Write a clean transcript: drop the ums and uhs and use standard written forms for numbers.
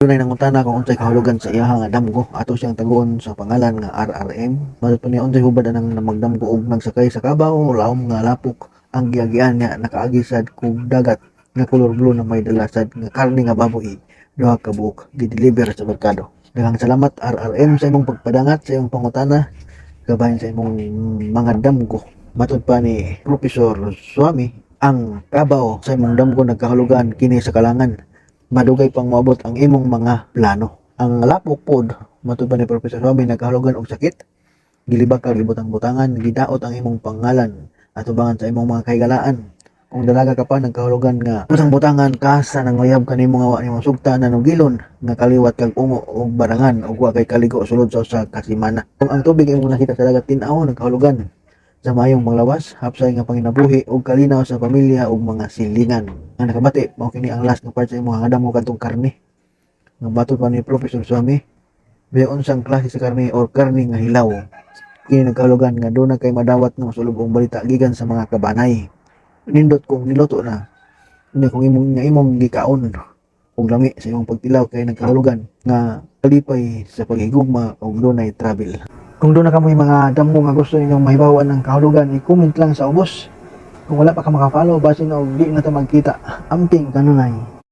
Dunay nangutana kung unsay kahulugan sa iyaha nga damgo. Ato siyang taguon sa pangalan nga RRM. Matod pa niya, unsay hubad anang magdamgo og nagsakay sa kabaw, lawom nga lapok ang giagian niya, nakaagi sad kog dagat nga color blue na may dala sad nga karne nga baboy, duha ka buok, gideliver sa merkado. Daghang salamat, RRM, sa imong pagpadangat sa imong pangutana gabahin sa imong mga damgo. Matod pa ni Professor Swami, ang kabaw sa imong damgo nagkahulugan kini sa kalangan. Madugay pang moabot ang imong mga plano. Ang lapok pod, matod pa ni Professor Swami, nagkahulugan og sakit. Gilibak ka, gibutang-butangan, gidaot ang imong pangalan atubangan sa imong mga kahigalaan. Kung dalaga ka pa, nagkahulugan nga butang-butangan ka sa nanguyab kanimo nga wa nimo sugta, nanugilon nga kaliwat kag ungo og barangan ug wa kay kaligo sulod sa usa ka semana. Kung ang tubig imong nakita sa dagat tin-aw, nagkahulugan sa maayong panglawas, hapsay nga panginabuhi ug kalinaw sa pamilya ug mga silingan. Nga nakabati, mao kini ang last nga part sa imong nga mo kadtong karne. Nga matod pa ni Professor Swami, biya unsang klase sa karne or karne nga hilaw. Kini nagkahulugan nga duna kay madawat nga masulubong balita gikan sa mga kabanay. Nindot kung niluto na. Unya kung imong nga imong gikaon og lami sa imong pagtilaw kay nagkahulugan nga kalipay sa paghigugma og dunay travel. Kung duna kamoy mga damgo nga gusto ninyong mahibaw-an ang kahulugan, i-comment lang sa ubos. Kung wala pa ka maka-follow, basin og di na ta magkita. Amping kanunay.